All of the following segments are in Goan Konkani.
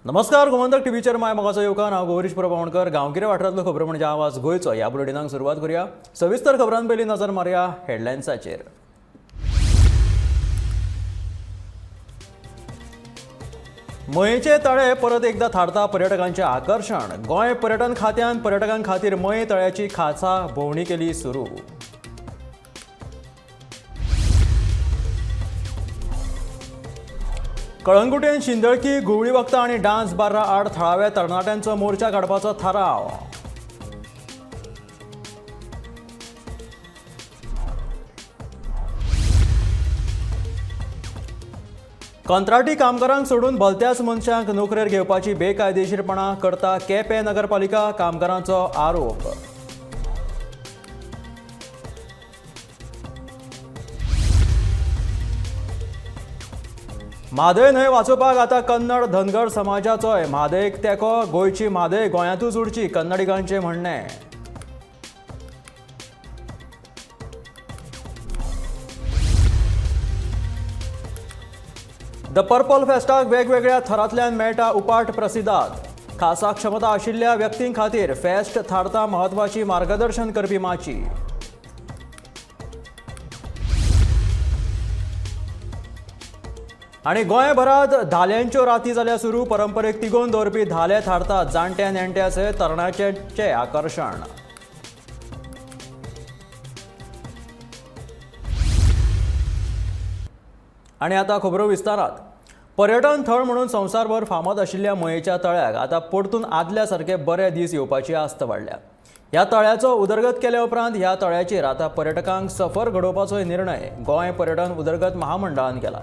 नमस्कार, गोमंतक टीव्हीचेर my मोगाचो येवकार. हांव गौरीश प्रभावणकर. गांवगिऱ्या वाठारांतलो खबरो म्हणजे आवाज गोंयचो. ह्या बुलेटिनाक सुरवात करूया. सविस्तर खबरां पयलीं नजर मारया हेडलायन्साचेर. मयेचे तळे परत एकदा थारता पर्यटकांचें आकर्शण. गोंय पर्यटन खात्यान पर्यटकां खातीर मये तळ्याची खासा भोंवडी केली सुरू. कळंगुटेन शिंदळकी, घुंवळी वखदां आनी डान्स बार्रा आड थळाव्या तरणाट्यांचो मोर्चा काडपाचो थाराव. कंत्राटी कामगारांक सोडून भलत्याच मनशांक नोकरेर घेवपाची बेकायदेशीरपणां करता केपें नगरपालिका, कामगारांचो आरोप. म्हादय न्हंय वाचोवपाक आतां कन्नड धनगर समाजाचोय म्हादयक तेंको. गोंयची म्हादय गोंयांतूच उरची, कन्नडिगांचें म्हणणें. The purple फेस्टाक वेगवेगळ्या थरांतल्यान मेळटा उपाट प्रसिदाद. खासा क्षमता आशिल्ल्या व्यक्तीं खातीर फेस्ट थारता म्हत्वाची मार्गदर्शन करपी माची. आनी गोंयभरांत धाल्यांच्यो राती जाल्या सुरू. परंपरेक तिगोवन दवरपी धाले थारतात जाणट्या नेणट्या सयत तरणाट्यांचें आकर्शण. आनी आतां खबरो विस्तारात. पर्यटन थळ म्हणून संवसारभर फामाद आशिल्ल्या मयेच्या तळ्याक आतां परतून आदल्या सारके बरे दीस येवपाची आस्त वाडल्या. ह्या तळ्याचो उदरगत केल्या उपरांत ह्या तळ्याचेर आतां पर्यटकांक सफर घडोवपाचोय निर्णय गोंय पर्यटन उदरगत महामंडळान केला.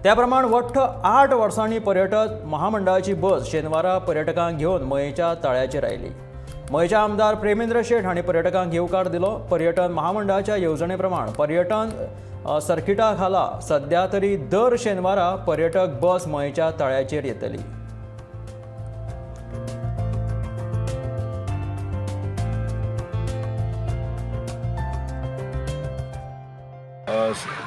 त्या प्रमाण वट्ट 8 वर्सांनी पर्यटन महामंडळाची बस शेनवारा पर्यटकांक घेवन मयेच्या तळ्याचेर आयली. मयेचे आमदार प्रेमेंद्र शेट हांणी पर्यटकांक येवकार दिलो. पर्यटन महामंडळाच्या येवजणे प्रमाण पर्यटन सर्किटा खाला सध्या तरी दर शेनवारा पर्यटक बस मयेच्या तळ्याचेर येतली.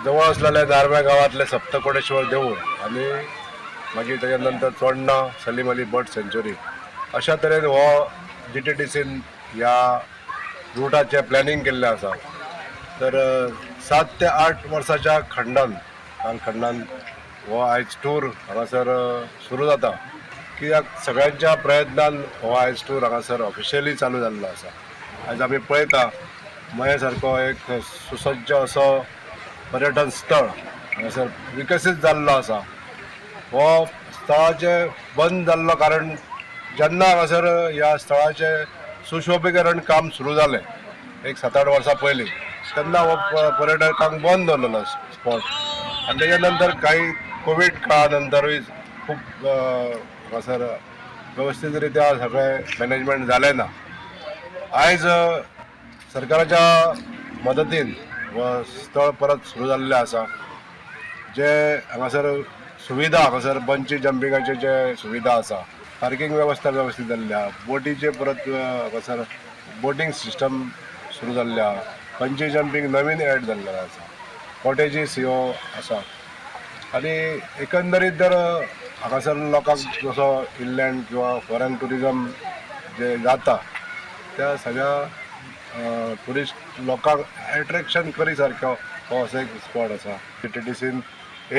जवळ असलेल्या दारव्या गावातले सप्तकोटेश्वर देऊळ आणि मागीर त्याच्या नंतर चोडणा सलीम अली बर्ड सेंच्युरी अशा तरेन हो जी टी डी सीन ह्या रुटाचें प्लॅनिंग केल्लें आसा. तर 7 ते 8 वर्साच्या खंडान कालखंडान हो आयज टूर हांगासर सुरू जाता. कित्याक सगळ्यांच्या प्रयत्नान हो आयज टूर हांगासर ऑफिशियली चालू जाल्लो आसा. आयज आमी पळयता मये सारको एक सुसज्ज असो पर्यटन स्थळ हांगासर विकसीत जाल्लो आसा. हो स्थळाचें बंद जाल्लो कारण जेन्ना हांगासर ह्या स्थळाचें सुशोभीकरण काम सुरू जालें एक 7-8 वर्सां पयलीं तेन्ना हो पर्यटकांक बंद दवरलेलो स्पॉट. आनी तेच्या नंतर काही कोवीड काळा नंतरूय खूब हांगासर वेवस्थीत रित्या सगळें मॅनेजमेंट जालें ना. आयज सरकाराच्या मदतीन हो स्थळ परत सुरू जाल्लें आसा. जे हांगासर सुविधा हांगासर बंची जंपिंगाचे जे सुविधा आसा, पार्किंग वेवस्था वेवस्थीत जाल्ली आसा, बोटीचे परत हांगासर बोटींग सिस्टम सुरू जाल्ली आसा, बंची जंपींग नवीन एड जाल्लें आसा, कॉटेजीस ह्यो आसा. आनी एकंदरीत जर हांगासर लोकांक जसो इनलँड किंवा फॉरेन ट्युरिजम जे जाता त्या सगळ्या ट्युरिस्ट लोकांक एट्रेक्शन करी सारको हो असो एक स्पॉट आसा. जी टी डी सीन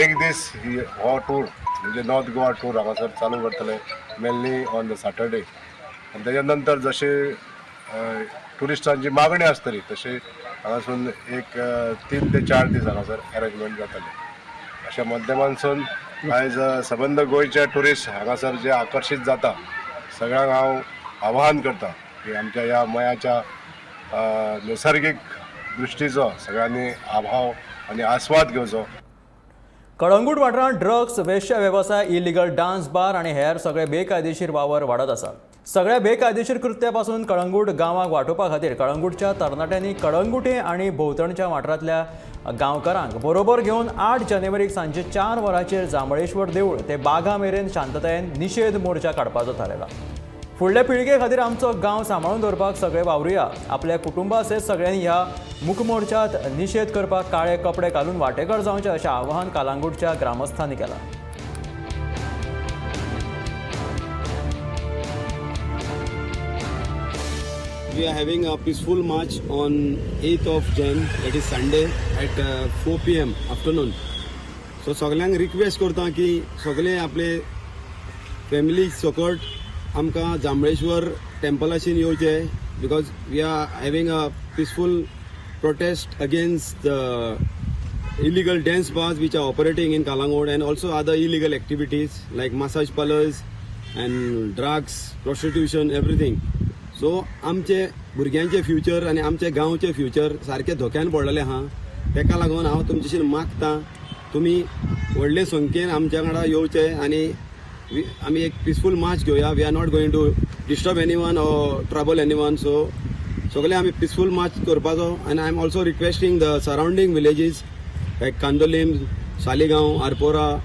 एक दीस ही हो टूर म्हणजे नॉर्थ गोवा टूर हांगासर चालू करतले मेनली ऑन the Saturday. आनी तेच्या नंतर जशे ट्युरिस्टांची मागणी आसतली तशी हांगासून एक 3 ते 4 दीस हांगासर अरेंजमेंट जातले. अशा माध्यमांसून आयज सबंद गोंयचे ट्युरिस्ट हांगासर जे आकर्शीत जाता सगळ्यांक हांव आवाहन करता की आमच्या ह्या मयाच्या नैसर्गिक दृश्टीचो सगळ्यांनी आभाव आनी आस्वाद घेवचो. कळंगूट वाठारांत ड्रग्स, वेश्या वेवसाय, इलिगल डान्स बार आनी हेर सगळे बेकायदेशीर वावर वाडत आसा. सगळ्या बेकायदेशीर कृत्या पासून कळंगूट गांवाक वाटोवपा खातीर कळंगूटच्या तरणाट्यांनी कळंगुटे आनी भोंवतणच्या वाठारांतल्या गांवकारांक बरोबर घेवन 8 जानेवारीक सांजे 4 वरांचेर जांबळेश्वर देवूळ ते बागा मेरेन शांततायेन निशेध मोर्चा काडपाचो थारायला. फुडल्या पिळगे खातीर आमचो गांव सांबाळून दवरपाक सगळे वावरुया. आपल्या कुटुंबा सयत सगळ्यांनी ह्या मुकमोर्चात निशेध करपाक काळे कपडे घालून वांटेकार जावचें अशें आवाहन कालांगूटच्या ग्रामस्थांनी केलां. We are having a peaceful march on 8th of Jan, that is Sunday, at 4 p.m. afternoon. So सगल्यांक रिक्वेस्ट करता की सगळे आपले फॅमिली सकट आमकां जांबळेश्वर टेम्पलाशीन येवचे, because we are having a peaceful protest against the illegal dance bars which are operating in Calangute and also other illegal activities like massage parlors and drugs, prostitution, everything. So आमचे भुरग्यांचे फ्युचर आनी आमचे गांवचे फ्युचर सारकें धोक्यान पडलेलें आहा. तेका लागून हांव तुमच्याशीन मागता, तुमी व्हडले संख्येन आमच्या वांगडा येवचे आनी आमी एक पिसफूल मार्च घेवया. We are not going to disturb anyone or trouble anyone, so सगळे आमी पिसफूल मार्च करपाचो. आनी I am also requesting the surrounding villages like Candolim, Saligao, Arpora,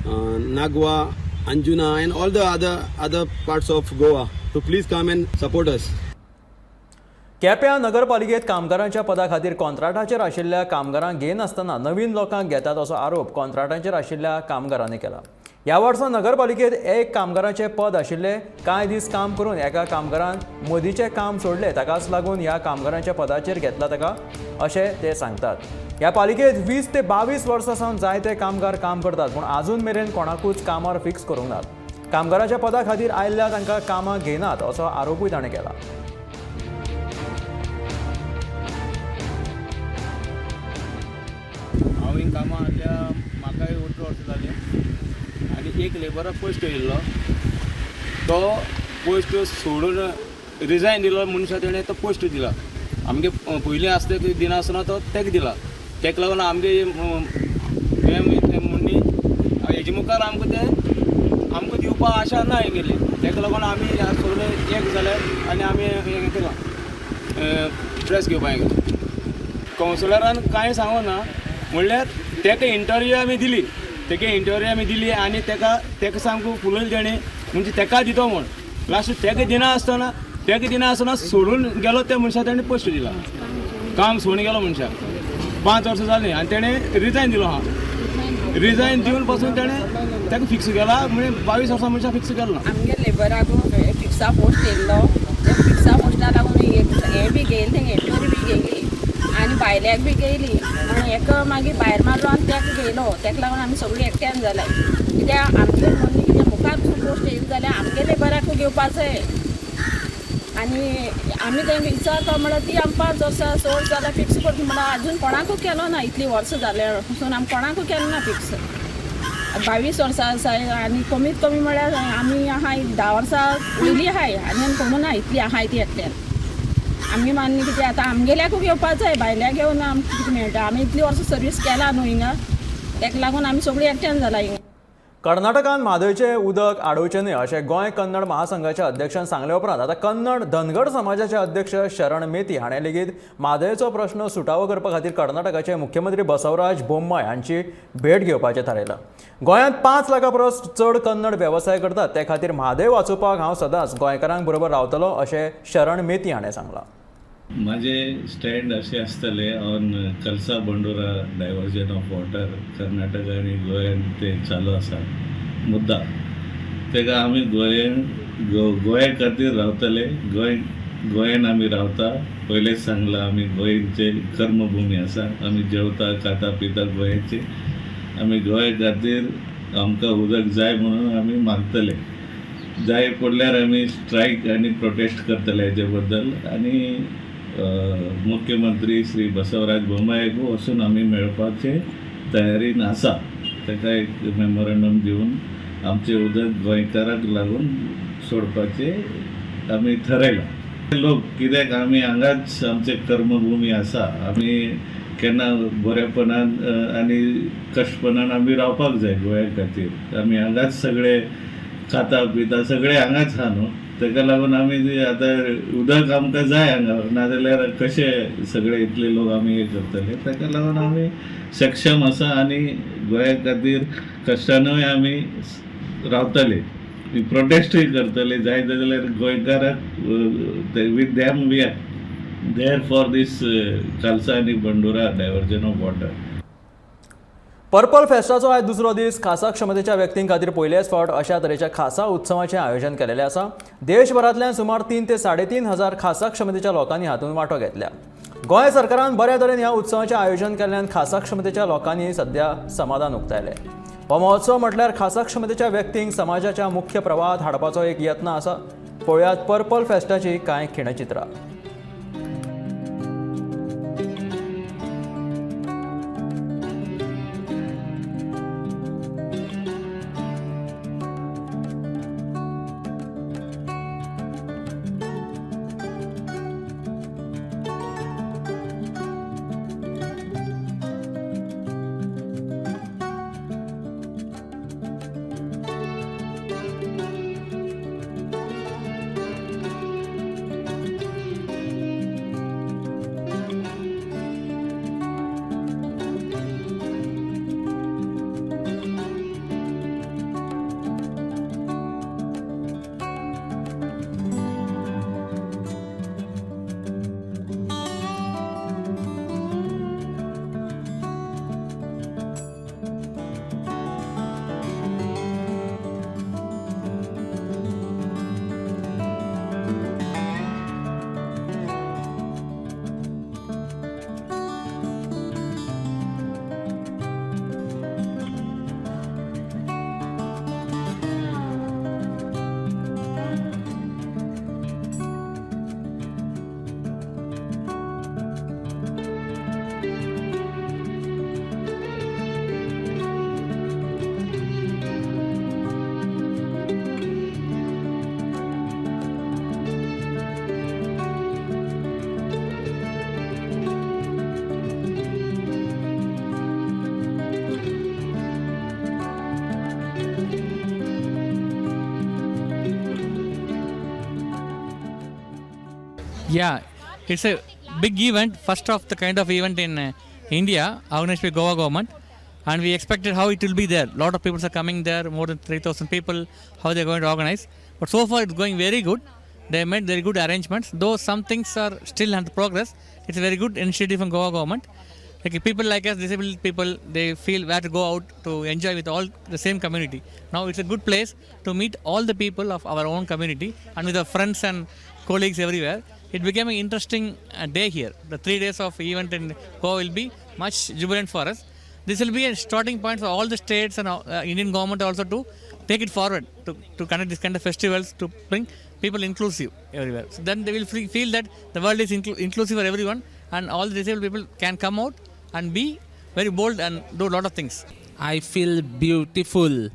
Nagwa, Anjuna and all the other parts of Goa to please come and support us. केप्यां नगरपालिकेत कामगारांच्या पदा खातीर कॉन्ट्रॅक्टाचेर आशिल्ल्या कामगारांक घेनासतना नवीन लोकांक घेतात असो आरोप कॉन्ट्रॅक्टाचेर आशिल्ल्या कामगारांनी केला. ह्या वर्सा नगरपालिकेत एक कामगाराचें पद आशिल्लें. कांय दीस काम करून एका कामगारान मदीचें काम सोडलें. ताकाच लागून ह्या कामगारांच्या पदाचेर घेतला ताका, अशें ते सांगतात. ह्या पालिकेत 20 ते 22 वर्सां सावन जायते कामगार काम करतात, पूण आजून मेरेन कोणाकूच कामार फिक्स करूंक नात. कामगाराच्या पदा खातीर आयिल्ल्या तांकां कामां घेनात असो आरोपूय ताणें केला. हांव हिंग कामां आसल्या म्हाका 18 वर्सां जालीं आनी एक लेबराक पोस्ट येयल्लो. तो पोस्ट सोडून रिजायन दिलो मनशा, तेणें तो पोस्ट दिला. आमगे पयलीं आसता ते दिनासतना तो तेका दिला. तेका लागून आमगे हें म्हणणी हेजे मुखार आमकां ते आमकां दिवपाक आशा ना हेगेली. तेका लागून आमी ह्या सगळे एक जाले आनी आमी हें केलां, प्रेस घेवपाक गेले. कावन्सिलरान कांय सांगूना. म्हणल्यार तेका इंटरव्यू आमी दिली, तेका इंटरव्यू आमी दिली आनी तेका सामको फुलयलें तेणें, म्हणजे तेका दितो म्हूण. लास्ट तेका दिना आसतना सोडून गेलो त्या मनशा तेणें पोस्ट दिला. काम सोडून गेलो मनशाक, 5 वर्सां जालीं आनी तेणें रिजायन दिलो आहा. रिजायन दिवन पासून तेणें तेका फिक्स केला. म्हणजे 22 वर्सां मनशाक फिक्स केलो ना. आमगे लेबराक फिक्सा पोस्ट येयल्लो. ते फिक्सा पोस्टा लागून हें बी घेयलें, तेंगे टूर बी घेयली आनी भायल्याक बी घेयली. म्हणून एका मागीर भायर मारलो आनी तेका घेयलो. तेका लागून आमी सगळीं एकट्यान जालाय. कित्याक आमगे म्हणून कितें मुखार पोस्ट येयली जाल्यार आमगे लेबराकूय घेवपा जाय. आनी आमी तेंकां विचारता म्हळ्यार ती आमी 5 वर्सां 6 वर्सां जाल्यार फिक्स करता म्हळ्यार अजून कोणाकूय केलो ना. इतलीं वर्सां जाल्या पसून आमी कोणाकूय केलो ना फिक्स. 22 वर्सां आसा आनी कमीत कमी म्हळ्यार आमी आहाय 10 वर्सां वयली आहाय आनी आमी कोणू ना इतली आहाय ती एकट्यान. आमी मान्य कितें आतां आमगेल्याकूय घेवपा जाय, भायल्याक घेवन आमकां कितें मेळटा? आमी इतली वर्सां सर्वीस केला न्हू हिंगा, तेका लागून आमी सगळीं एकट्यान जाला हिंगा. कर्नाटकान म्हादयचें उदक आडोवचें न्हय अशें गोंय कन्नड महासंघाच्या अध्यक्षान सांगले उपरांत आतां कन्नड धनगर समाजाचे अध्यक्ष शरण मेती हाणें लेगीत म्हादयचो प्रश्न सुटावो करपा खातीर कर्नाटकाचे मुख्यमंत्री बसवराज बोम्माय हांची भेट घेवपाचें थारायलां. गोंयांत 5 लाखां परस चड कन्नड वेवसाय करतात, ते खातीर म्हादय वाचोवपाक हांव सदांच गोंयकारांक बरोबर रावतलो, अशें शरण मेती हाणें सांगलां. माझे स्टँड असे आसतले on Kalasa Bandura diversion of water. Karnataka आनी गोंयान ते चालू आसा मुद्दा, तेका आमी गोंयान गोंया खातीर रावतले. गोंय गोंयान आमी रावता. पयलेच सांगलां, आमी गोंयचे कर्मभुमी आसा. आमी जेवता, खाता, पिता गोंयाचे. आमी गोंया खातीर आमकां उदक जाय म्हणून आमी मागतले. जाय पडल्यार आमी स्ट्रायक आनी प्रोटेस्ट करतले हेजे बद्दल. आनी मुख्यमंत्री श्री बसवराज बोम्मायक वचून आमी मेळपाचे तयारीन आसा. ताका एक मेमोरंडम दिवन आमचें उदक गोंयकाराक लागून सोडपाचें आमी थरयलां. लोक कित्याक आमी हांगाच आमचे कर्मभुमी आसा. आमी केन्ना बरेपणान आनी कश्टपणान आमी रावपाक जाय गोंया खातीर. आमी हांगाच सगळे खाता पिता, सगळे हांगाच आहा न्हू. ताका लागून आमी जे आतां उदक आमकां जाय हांगा, नाजाल्यार कशे सगळे इतले लोक आमी हे करतले? ताका लागून आमी सक्षम आसा आनी गोंया खातीर कश्टानूय आमी रावतले, प्रोटेस्टूय करतले जाय जाल्यार गोंयकाराक. With them we are there for this Kalasa आनी Bandura diversion of water. Purple फेस्टाचो आयज दुसरो दीस. खासा क्षमतेच्या व्यक्तीं खातीर पयलेच फावट अशा तरेच्या खासा उत्सवाचें आयोजन केलेलें आसा. देशभरांतल्यान सुमार 3 ते 3,500 खासा क्षमतेच्या लोकांनी हातूंत वांटो घेतल्या. गोंय सरकारान बऱ्या तरेन ह्या उत्सवाचें आयोजन केल्ल्यान खासा क्षमतेच्या लोकांनी सध्या समाधान उक्तायलें. हो महोत्सव म्हटल्यार खासा क्षमतेच्या व्यक्तींक समाजाच्या मुख्य प्रवाहात हाडपाचो एक यत्न आसा. पळयात पर्पल फेस्टाची कांय खिणचित्रां. Yeah, it's a big event, first of the kind of event in India, organized by Goa government, and we expected how it will be there. Lot of people are coming there, more than 3,000 people, how they are going to organize. But so far it's going very good. They made very good arrangements, though some things are still under progress. It's a very good initiative from Goa government. Like people like us, disabled people, they feel where to go out to enjoy with all the same community. Now it's a good place to meet all the people of our own community and with our friends and colleagues everywhere. It became an interesting day here. The 3 days of event in Goa will be much jubilant for us. This will be a starting point for all the states and Indian government also to take it forward, to conduct this kind of festivals, to bring people inclusive everywhere. So then they will feel that the world is inclusive for everyone, and all the disabled people can come out and be very bold and do a lot of things. I feel beautiful.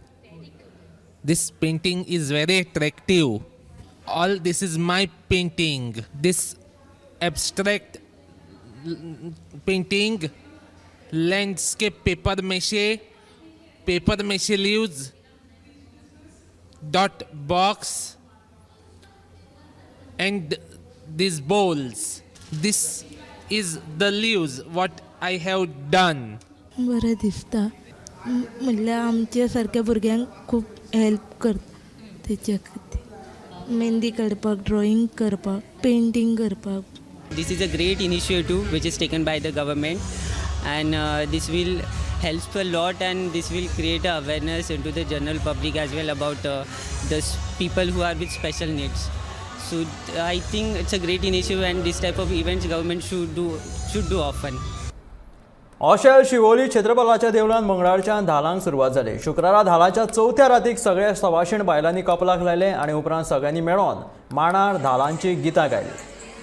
This painting is very attractive. All this is my painting. This abstract painting, landscape paper mache leaves, dot box, and these bowls. This is the leaves what I have done. बरें दिसता म्हणल्यार आमच्या सारक्या भुरग्यांक खूब हेल्प करता तेच्या खातीर. मेहंदी काडपाक, ड्रॉइंग करपाक, पेंटींग करपाक. This is a great initiative which is taken by the government, and this will help a lot, and this will create a awareness into the general public as well about the people who are with special needs. So I think it's a great initiative, and this type of events government should do often. Oshel Siolim क्षेत्रपालाच्या देवळान मंगळारच्यान धालांक सुरवात जाली. शुक्रारा धालाच्या चवथ्या रातीक सगळ्या सवाशीण बायलांनी कपलाक लायले आनी उपरांत सगळ्यांनी मेळोन मांडार धालांची गितां गायली.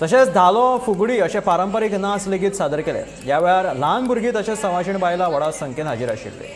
तशेंच धालो, फुगडी अशे पारंपारीक नाच लेगीत सादर केले. ह्या वेळार ल्हान भुरगीं तशेंच सवाशीण बायलां व्हडा संख्येन हाजीर आशिल्ली.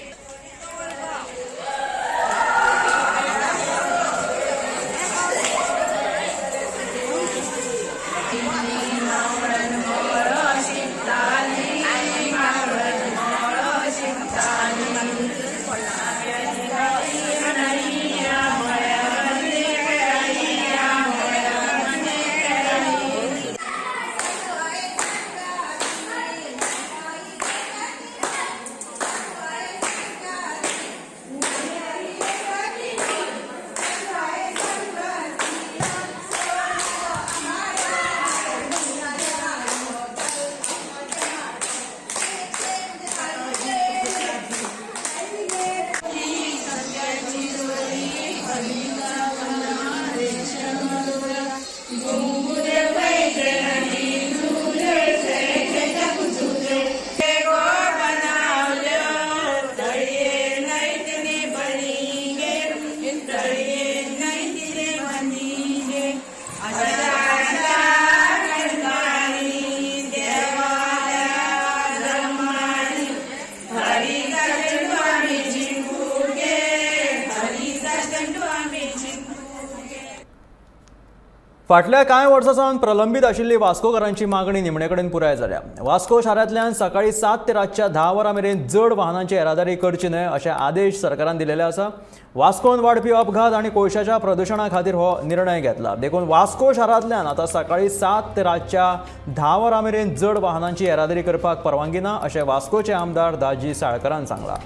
फाटल्या कांय वर्सां सावन प्रलंबीत आशिल्ली वास्कोकारांची मागणी निमणे कडेन पुराय जाल्या. वास्को शारांतल्यान सकाळीं 7 ते रातच्या 10 वरां मेरेन जड वाहनांची येरादारी करची न्हय अशे आदेश सरकारान दिलेले आसा. वास्कोन वाडपी अपघात आनी कोळशाच्या प्रदुशणा खातीर हो निर्णय घेतला. देखून वास्को शारांतल्यान आतां सकाळीं 7 ते रातच्या 10 वरां मेरेन जड वाहनांची येरादारी करपाक परवानगी ना अशें वास्कोचे आमदार दाजी साळकरान सांगलां.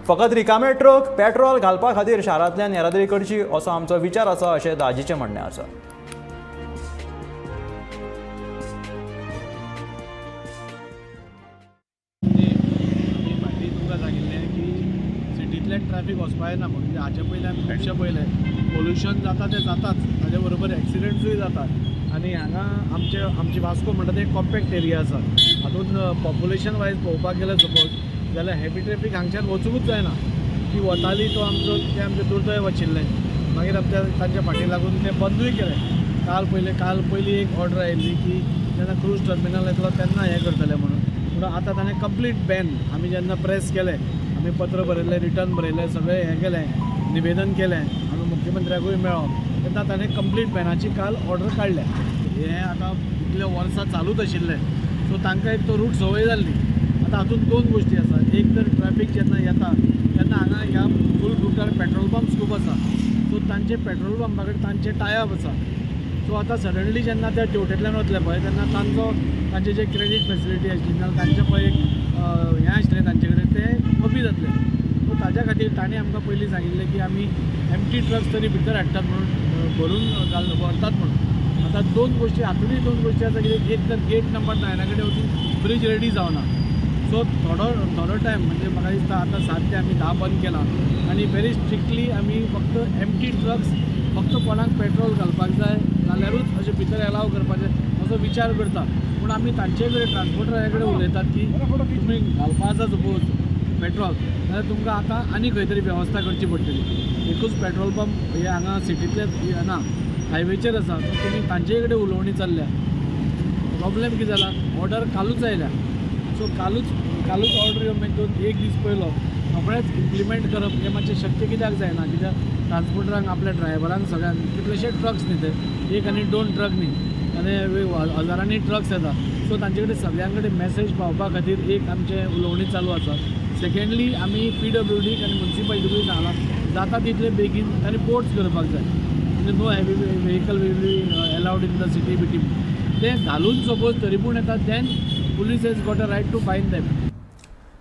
फकत रिकामे ट्रक पेट्रोल घालपा खातीर शारांतल्यान येरादारी करची असो आमचो विचार आसा अशें दाजीचें म्हणणें आसा. ट्रॅफिक वचपा येना म्हणून हाचे पयलीं आमी खुबशे पळयलें पोल्युशन जाता तें जाताच, ताजे बरोबर एक्सिडंट्सूय जाता. आनी हांगा आमचे आमची वास्को म्हणटा ते एक कॉम्पॅक्ट एरिया आसा. हातूंत पॉप्युलेशन वायज पळोवपाक गेल्यार सपोज जाल्यार हेवी ट्रॅफिक हांगच्यान वचूंकूच जायना. ती वताली तो आमचो तें आमचें दुर्दैव आशिल्लें. मागीर आमच्या तांच्या फाटी लागून तें बंदूय केलें. काल पयली एक ऑर्डर आयिल्ली की जेन्ना क्रूज टर्मिनल येतलो तेन्ना हें करतलें म्हणून, पूण आतां ताणें कंप्लीट बॅन. आमी जेन्ना प्रेस केलें, आमी पत्र बरयलें, रिटर्न बरयलें, सगळें हें केलें, निवेदन केलें, आमी मुख्यमंत्र्याकूय मेळ्ळो तेन्ना ताणें कंप्लीट बॅनाची काल ऑर्डर काडल्या. हें आतां इतले वर्सां चालूच आशिल्लें, सो तांकां एक तो रूट संवय जाल्ली. आतां हातूंत दोन गोश्टी आसा. एक तर ट्रॅफीक जेन्ना येता तेन्ना हांगा ह्या फूल रुटार पेट्रोल पंप्स खूब आसा, सो तांचे पेट्रोल पंपा कडेन तांचे टायप आसा. सो आतां सडनली जेन्ना त्या तेवटेंतल्यान वतले पळय तेन्ना तांचो तांचे जे क्रेडीट फेसिलिटी आशिल्ली नाजाल्यार तांचें पळय एक हें आशिल्लें तांचे कडेन तें कमी जातलें. सो ताज्या खातीर तांणी आमकां पयलीं सांगिल्लें की आमी एम्प्टी ट्रक्स तरी भितर हाडटात म्हणून, भरून घाल व्हरतात म्हणून. आतां दोन गोश्टी हातूनय दोन गोश्टी आसा की एक तर गेट नंबर 9 कडेन वचून ब्रीज रेडी जावना, सो थोडो थोडो टायम म्हणजे म्हाका दिसता आतां 7 ते आमी 10 बंद केला आनी व्हेरी स्ट्रिक्टली आमी फक्त एम्प्टी ट्रक्स फक्त कोणाक पेट्रोल घालपाक जाय जाल्यारूच अशें भितर एलाव करपाचें असो विचार करता. पूण आमी तांचे कडेन ट्रान्सपोर्टरा कडेन उलयतात की तुमी घालपा आसा सपोज पेट्रोल जाल्यार तुमकां आतां आनी खंय तरी वेवस्था करची पडटली. एकूच पेट्रोल पंप हे हांगा सिटींतले ना, हायवेचेर आसा, सो तुमी तांचे कडेन उलोवणी चल्ल्या. प्रॉब्लेम कितें जाला, ऑर्डर कालूच आयल्या, सो कालूच ऑर्डर येवन मागीर दोन एक दीस पयलो रोखडेंच इम्प्लिमेंट करप हें मातशें शक्य कित्याक जायना. कित्याक ट्रान्सपोर्टरांक आपल्या ड्रायव्हरांक सगळ्यांक कितलेशे ट्रक्स न्ही ते, एक आनी दोन ट्रक न्ही, आनी हजारांनी ट्रक्स येता. सो तांचे कडेन सगळ्यां कडेन मॅसेज पावपा खातीर एक आमचें उलोवणी चालू आसा. सेकेंडली आमी PWD आनी मुन्सिपालिटीकूय सांगलां जाता तितले बेगीन तांणी बोर्ड्स करपाक जाय, म्हणजे no heavy vehicle will be allowed in the city बिटी ते घालून सपोज तरी पूण येता then police has got a right to fine them.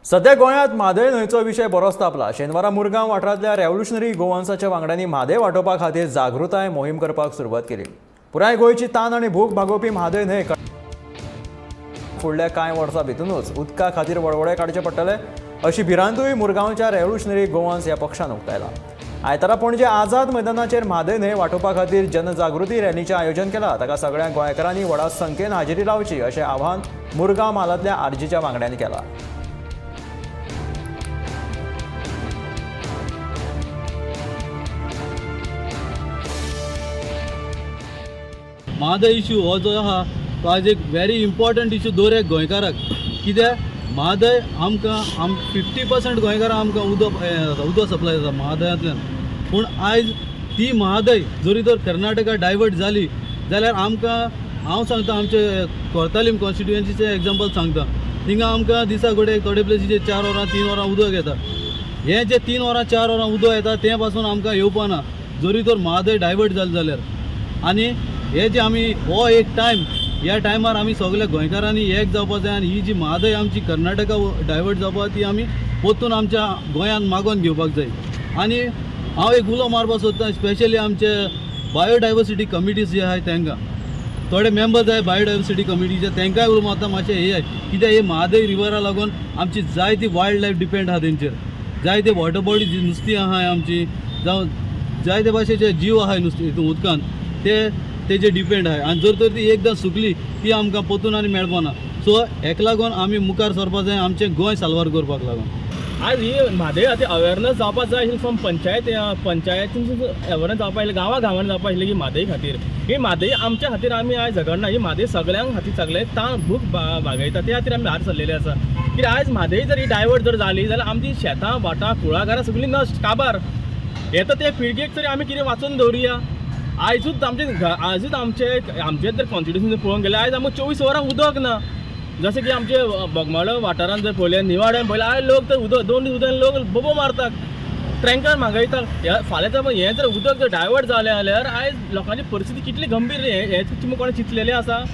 सध्या गोंयांत म्हादय न्हंयचो विशय बरोच तापला. शेनवारा मुरगांव वाठारांतल्या रेव्होल्युशनरी गोवन्साच्या वांगड्यांनी म्हादय वाटोवपा खातीर जागृताय मोहीम करपाक सुरवात केली. पुराय गोंयची तान आनी भूक भागोवपी म्हादय न्हंय फुडल्या कांय वर्सां भितरूच उदका खातीर वळवळे काडचे पडटले अशी भिरांतूय मुरगांवच्या रेव्होल्युशनरी गोवन्स ह्या पक्षान उक्तायला. आयतारा पणजे आझाद मैदानाचेर म्हादय न्हंय वाटोवपा खातीर जनजागृती रॅलीचें आयोजन केलां. ताका सगळ्या गोंयकारांनी व्हडा संख्येन हाजेरी लावची अशें आवाहन मुरगांव म्हालांतल्या आरजीच्या वांगड्यांनी केलां. म्हादय इशू हो जो आहा तो आयज एक व्हेरी इम्पॉर्टंट इशू दर एक गोंयकाराक. कित्याक म्हादय आमकां 50% गोंयकारांक आमकां उदक सप्लाय जाता म्हादयांतल्यान. पूण आयज ती म्हादय जरी तर कर्नाटका डायवर्ट जाली जाल्यार आमकां, हांव सांगता आमचे कोर्तालीम कॉन्स्टिट्युएन्सीचें एग्जाम्पल सांगता, थिंगा आमकां दिसा कडेन थोडे प्लेसीचेर 4 वरां 3 वरां उदक येता. हें जें 3 वरां 4 वरां उदक येता तें पासून आमकां येवपा ना जरी तर म्हादय डायवर्ट जाली जाल्यार. आनी हे जे आमी हो एक टायम, ह्या टायमार आमी सगल्या गोंयकारांनी एक जावपा जाय आनी ही जी म्हादय आमची कर्नाटका डायवर्ट जावपा ती आमी परतून आमच्या गोंयांत मागोवन घेवपाक जाय. आनी हांव एक उलो मारपाक सोदतां स्पेशली आमचे बायोडायवर्सिटी कमिटीज जे आहाय तांकां, थोडे मेंबर्स आहाय बायोडायवर्सिटी कमिटीचे तांकांय उलो मारता मातशें हे कित्याक हे म्हादय रिवरा लागून आमची जायती वायल्ड लायफ डिपेंड आहा तेंचेर, जायते वॉटर बॉडीज नुस्तीं आहाय आमची, जावं जायते भाशेचे जीव आहाय नुस्तीं हितून उदकान ते तेजे डिपेंड आहाय. आनी जर तर ती एकदां सुकली ती आमकां परतून आनी मेळपाना. सो हेका लागून आमी मुखार सरपा जाय आमचें गोंय साल्वार करपाक लागून. आज ही म्हादय खातीर अवेरनस जावपा जाय आशिल्ली फ्रॉम पंचायतीन अवेरनस जावपा आशिल्ली, गांवा गांवांनी जावपा आशिल्ली की म्हादय खातीर. ही म्हादय आमच्या खातीर आमी आयज झगडना, ही म्हादय सगळ्यां खातीर सगळे ताण भूक भागयता, त्या खातीर आमी भायर सरलेले आसा. कित्याक आयज म्हादय जर ही डायवर्ट जर जाली जाल्यार आमची शेतां भाटां कुळागरां सगळीं नश्ट काबार. येता ते पिळगेक तरी आमी कितें वाचून दवरुया. आयजूच आमचे आयजूच आमचे आमचे जर कॉन्स्टिट्युशन पळोवंक गेल्यार आयज आमकां 24 वरां उदक ना. जशें की आमचे बोगमाळो वाठारांत जर पळयलें, निवाड्यान पळयलें, आयज लोक तर उदक 2 दीस उदक लोक बोबो मारतात, ट्रँकर मागयतात. फाल्यां जर हें जर उदक जर डायवर्ट जालें जाल्यार आयज लोकांची परिस्थिती कितली गंभीर हें तुमी कोणें चिंतलेलें आसा?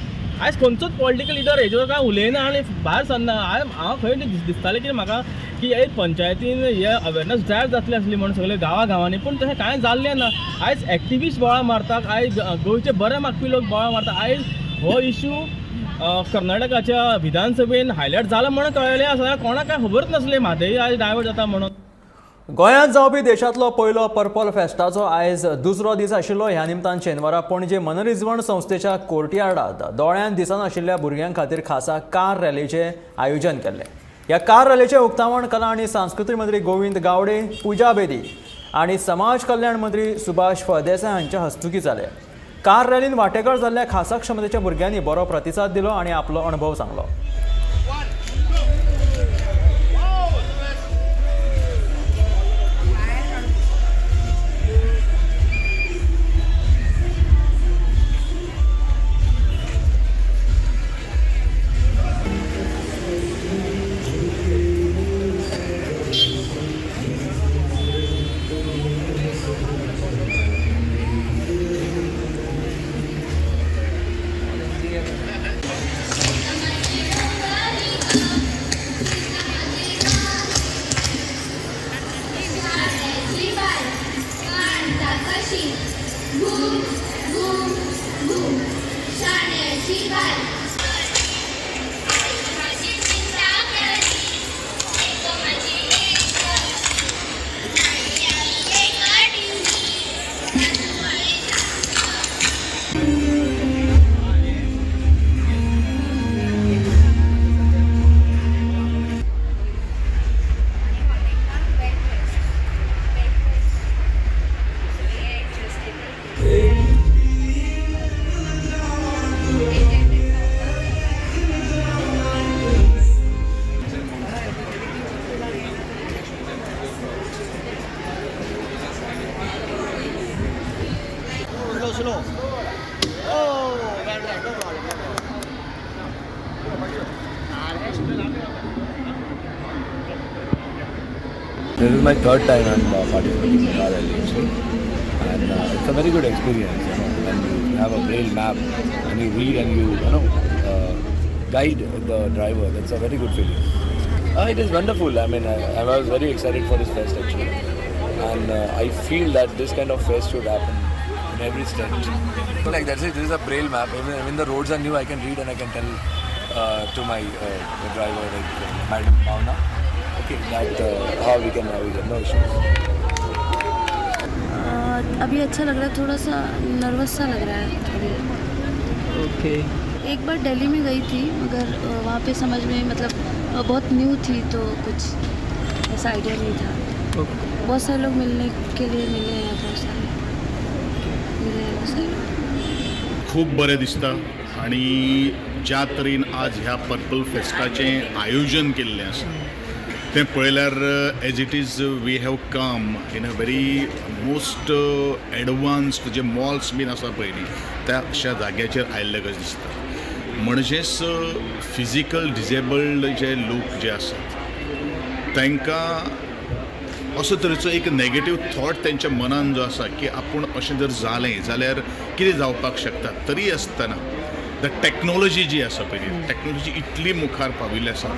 आयज खंयचोच पॉलिटिकल लिडर हेजेर कांय उलयना आनी भायर सरना. आयज हांव खंय दिसतालें की म्हाका की हे पंचायतीन हे अवेरनस ड्रायव जातली आसली म्हणून सगळे गांवा गांवांनी, पूण तशें कांय जाल्लें ना. आयज एक्टिविस्ट बोवाळ मारतात, आयज गोंयचे बरे मागपी लोक बोवाळ मारतात. आयज हो इशू कर्नाटकाच्या विधानसभेन हायलायट जाला म्हणून कळ्ळें आसा, कोणाक कांय खबरच नासलें म्हादय आयज डायवर्ट जाता म्हणून. गोंयांत जावपी देशांतलो पयलो पर्पल फेस्टाचो आयज दुसरो दीस आशिल्लो. ह्या निमतान शेनवारा पणजे मनरिजवण संस्थेच्या कोर्टयार्डात दोळ्यान दिसनाशिल्ल्या भुरग्यां खातीर खासा कार रॅलीचें आयोजन केल्लें. ह्या कार रॅलीचें उक्तावण कला आनी सांस्कृतीक मंत्री गोविंद गावडे, पुजा बेदी आनी समाज कल्याण मंत्री सुभाष फळदेसाय हांच्या हस्तुकीं जालें. कार रॅलीन वांटेकार जाल्ल्या खासा क्षमतेच्या भुरग्यांनी बरो प्रतिसाद दिलो आनी आपलो अणभव सांगलो. This is my third time I'm participating in car rally actually, and it's a very good experience. You know, when you have a braille map and you read and you guide the driver. That's a very good feeling. It is wonderful. I mean, I was very excited for this fest actually, and I feel that this kind of fest should happen in every state. Like that's it. This is a braille map. Even the roads are new, I can read and I can tell to my the driver, like Madam Bhavna. Okay, that how we can navigate, no issues. अभी अच्छा लग रहा है, थोड़ा सा नर्वस सा लग रहा है अभी। ओके। एक बार दिल्ली में गई थी, मगर वहाँ पे समझ में मतलब बहुत न्यू थी तो कुछ ऐसा आइडिया नहीं था। Okay. बहुत सारे लोग मिलने के लिए मिले हैं, बहुत सारे मिले हैं, बहुत सारे लोग। खूब बरें दिसता आनी ज्या तरेन आज ह्या पर्पल फेस्टाचें आयोजन केल्लें आसा तें पळयल्यार as it is we have come in a very most advanced J malls बीन आसा पळय न्ही त्या अशा जाग्याचेर आयिल्ले कशें दिसता. म्हणजेच फिजिकल डिजेबल्ड जे लोक जे आसात तांकां असो तरेचो एक नेगेटीव थॉट तेंच्या मनान जो आसा की आपूण अशें जर जालें जाल्यार कितें जावपाक शकता, तरी आसतना the technology जी आसा पळय न्ही, टॅक्नोलॉजी इतली मुखार पाविल्ली आसा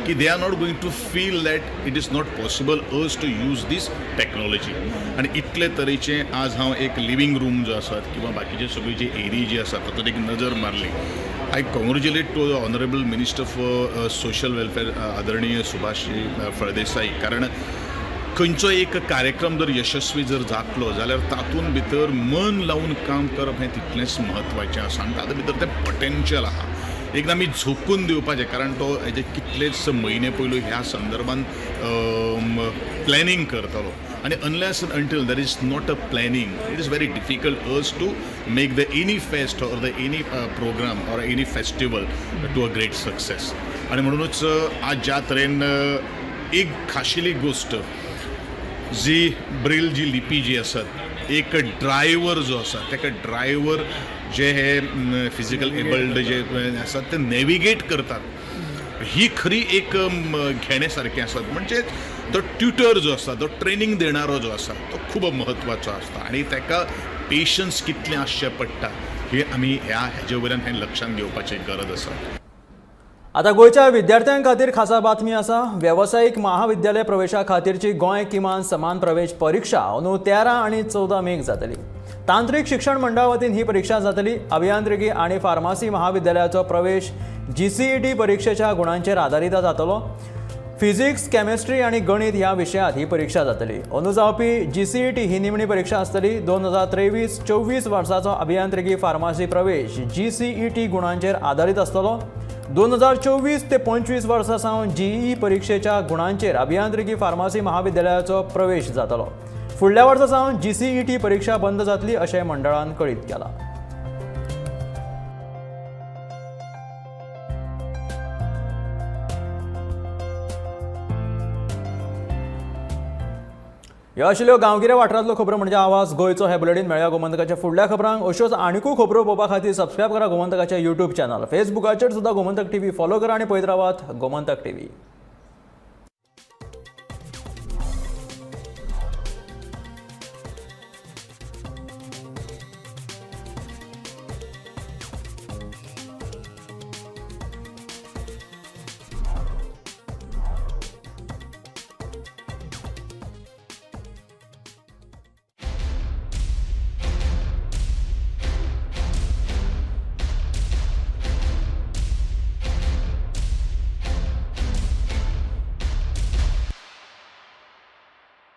की they are not going to feel that it is not possible us to use this technology. आनी इतले तरेचें आज हांव एक लिवींग रूम जो आसा किंवा बाकीचे सगळी जी एरिया जी आसा तातूंत एक नजर मारली. I congratulate to the honourable minister for social welfare आदरणीय सुभाष फळदेसाई, कारण खंयचो एक कार्यक्रम जर यशस्वी जर जातलो जाल्यार तातूंत भितर मन लावन काम करप हें तितलेंच म्हत्वाचें आसा आनी तातूंत भितर तें पोटेन्शियल आहा. एकदां आमी झोकून दिवपाचें, कारण तो हेजे कितलेच म्हयने पयलू ह्या संदर्भान प्लॅनिंग करतालो आनी unless until there is not a planning it is very difficult us to make the any fest or the any programme or any festival to a great success. आनी म्हणुनूच आज ज्या तरेन एक खाशेली गोश्ट जी ब्रेल जी लिपी जी आसात एक ड्रायव्हर जो आसा ताका ड्रायव्हर जे हे फिजिकल एबल्ड जे आसात ते नॅविगेट करतात, ही खरी एक घेणे सारकें आसा. म्हणजे तो ट्युटर जो आसा, तो ट्रेनींग देणारो जो आसा तो खूब म्हत्वाचो आसता आनी ताका पेशन्स कितलें आसचें पडटा हे आमी ह्या हेजे वयल्यान हें लक्षांत घेवपाची गरज आसा. आतां गोंयच्या विद्यार्थ्यां खातीर खासा बातमी आसा. वेवसायीक महाविद्यालय प्रवेशा खातीरची गोंय किमान समान प्रवेश परिक्षा अंदू 13 आनी 14 मेक जातली. तांत्रिक शिक्षण मंडळा वतीन ही परिक्षा जातली. अभियांत्रिकी आनी फार्मासी महाविद्यालयाचो प्रवेश GCET परिक्षेच्या गुणांचेर आदारीत जातलो. फिजिक्स, केमिस्ट्री आनी गणित ह्या विशयांत ही परिक्षा जातली. अंदू जावपी GCET ही निमणी परिक्षा आसतली. 2023-24 वर्साचो अभियांत्रिकी फार्मासी प्रवेश GCET गुणांचेर आदारीत आसतलो. 2024 ते 25 वर्सां सावन GEE परिक्षेच्या गुणांचेर अभियांत्रिकी फार्मासी महाविद्यालयाचो प्रवेश जातलो. फुडल्या वर्सा सावन GCET परिक्षा बंद जातली अशें मंडळान कळीत केलां. ह्यो आशिल्ल्यो गांवगिऱ्या वाठारांतल्यो खबरो म्हणजे आवाज गोंयचो. हे बुलेटीन मेळया गोमंतकाच्या फुडल्या खबरांक. अश्योच आनिकूय खबरो पळोवपा खातीर सबस्क्रायब करा गोमंतकाचे यूट्यूब चॅनल. फेसबुकाचेर सुद्दां गोमंतक टीव्ही फॉलो करा आनी पळयत रावात गोमंतक टीव्ही.